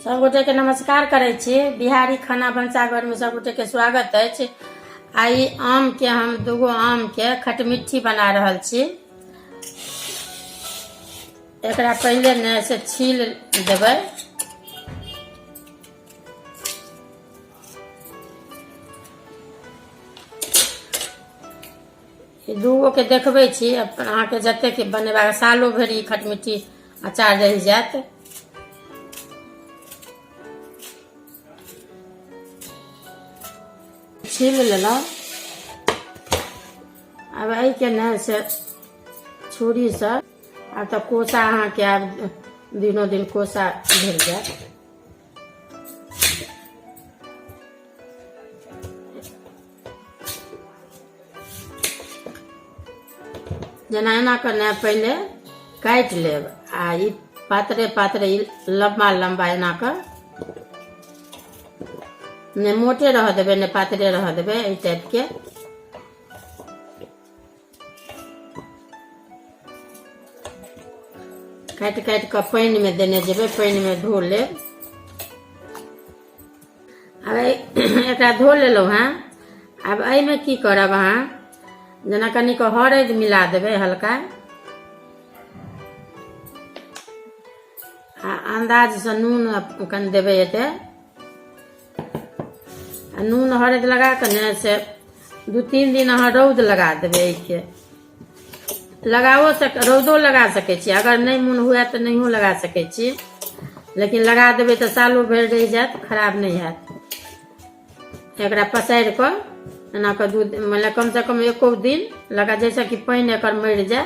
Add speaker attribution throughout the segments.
Speaker 1: सबगोटेके नमस्कार करै छी। बिहारी खाना भनसाघरमे सबगोटेके स्वागत अछि। आइ आमके हम दूगो आमके खटमिट्ठी बना रहल छी। एकरा पहिले ने से छील देबै। दूगो के देखबै छी अपन अहाँके जतेक बनेबाक, सालो भरि ई खटमिट्ठी अचार रहि जायत। छील लेलहुँ। आब एहिके ने से छुरीसँ, आब तऽ कोसा अहाँके आब दिनो दिन कोसा भेल जायत। जेना एना कऽ पहिले काटि लेब आ ई पातरे पातरे ई लम्बा लम्बा एना कऽ नहि मोटे रहऽ देबै, नहि पातरे रहऽ देबै, एहि टाइपके काटि काटि कऽ पानिमे देने जेबै। पानिमे धो लेब। आब एकरा धो लेलहुँ हेँ। आब एहिमे की करब अहाँ, जेना कनिक हरदि मिला देबै हल्का आ अन्दाजसँ नून कनि देबै एते। आ नून हरदि लगा कऽ ने से 2-3 दिन अहाँ रौद लगा देबै। एहिके लगाओ सक, रौदो लगा सकै छी। अगर नहि मोन हुए तऽ नहियो लगा सकै छी, लेकिन लगा देबै तऽ सालो भरि रहि जायत, खराब नहि हैत। एकरा पसारि कऽ एना कऽ दू, मतलब कमसँ कम एको दिन लगा, जाहिसँ कि पानि एकर मरि जाय।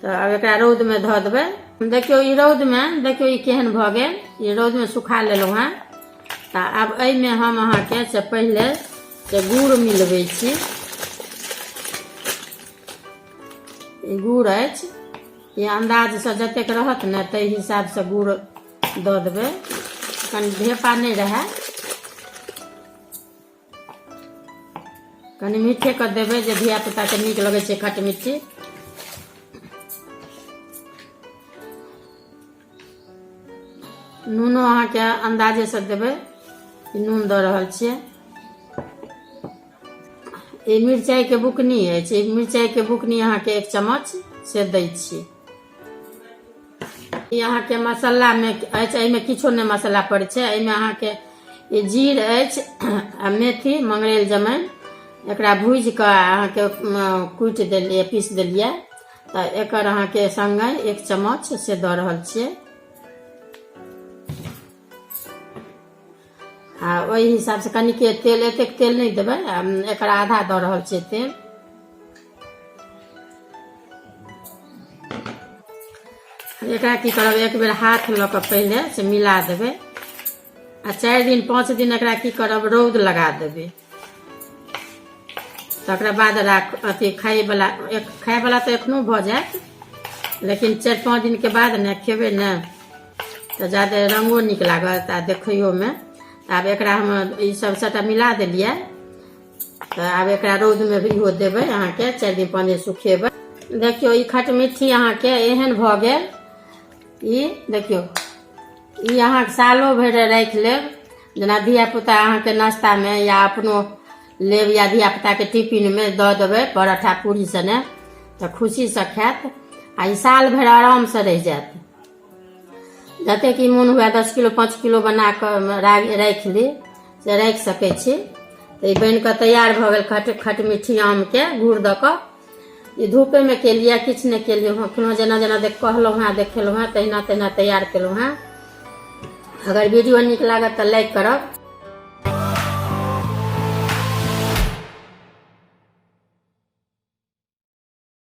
Speaker 1: तऽ आब एकरा रौदमे धऽ देबै। देखियौ, ई रौदमे देखियौ ई केहन भऽ गेल। ई रौदमे सुखा लेलहुँ हेँ। तऽ आब एहिमे हम अहाँके से पहिले से गुड़ मिलबै छी। ई गुड़ अछि। ई अन्दाजसँ जतेक रहत ने, ताहि हिसाबसँ गुड़ दऽ देबै। कनि ढेपा नहि रहए, कनि मीठे कऽ देबै, जे धिया पुताके नीक लगै छै खट मिट्ठी। नूनो अहाँके अन्दाजेसँ देबै। नून दऽ रहल छियै। ई मिरचाइके बुकनी अछि। ई मिरचाइके बुकनी अहाँके 1 चम्मच से दै छियै। ई अहाँके मसालामे अछि। एहिमे किछो नहि मसाला पड़ै छै। एहिमे अहाँके ई जीर अछि आ मेथी, मंगरैल, जमाइन, एकरा भूजि कऽ अहाँके कुटि देलियै, पीस देलियै। तऽ एकर अहाँके सङ्गे 1 चम्मच से दऽ रहल छियै। आ ओहि हिसाबसँ कनिके तेल, एतेक तेल नहि देबै, एकर आधा दऽ रहल छियै तेल। एकरा की करब, एक बेर हाथ लऽ कऽ पहिले से मिला देबै आ 4 दिन 5 दिन एकरा की करब, रौद लगा देबै। तकरा बाद राख अथी खाइवला। एक खाइवला तऽ एखनो भऽ जायत, लेकिन 4-5 दिनके बाद ने खेबै ने तऽ जादे रङ्गो नीक लागत आ देखैयोमे। आब एकरा हम ई सब सबटा मिला देलियै। तऽ आब एकरा रौदमे भी इहो देबै अहाँके, 4 दिन 5 दिन सुखेबै। देखियौ, ई खटमिट्ठी अहाँके एहन भऽ गेल। ई देखियौ, ई अहाँके सालो भरि राखि लेब। जेना धियापुता अहाँके नाश्तामे या अपनो लेब या धियापुताके टिफिनमे दऽ देबै पराठा पूरी सने, तऽ खुशीसँ खायत आ ई साल भरि आरामसँ रहि जायत। जतेक ई मोन हुए, 10 किलो 5 किलो बना कऽ राखि ली, से राखि सकै छी। तऽ ई बनि कऽ तैयार भऽ गेल खट खटमिट्ठी आमके गुड़ दऽ कऽ। ई धूपेमे केलियै, किछु नहि केलियै एखनो। जेना जेना देख कहलहुँ हेँ, देखेलहुँ हेँ, तहिना तहिना तैयार केलहुँ हेँ। अगर वीडियो नीक लागत तऽ लाइक करब।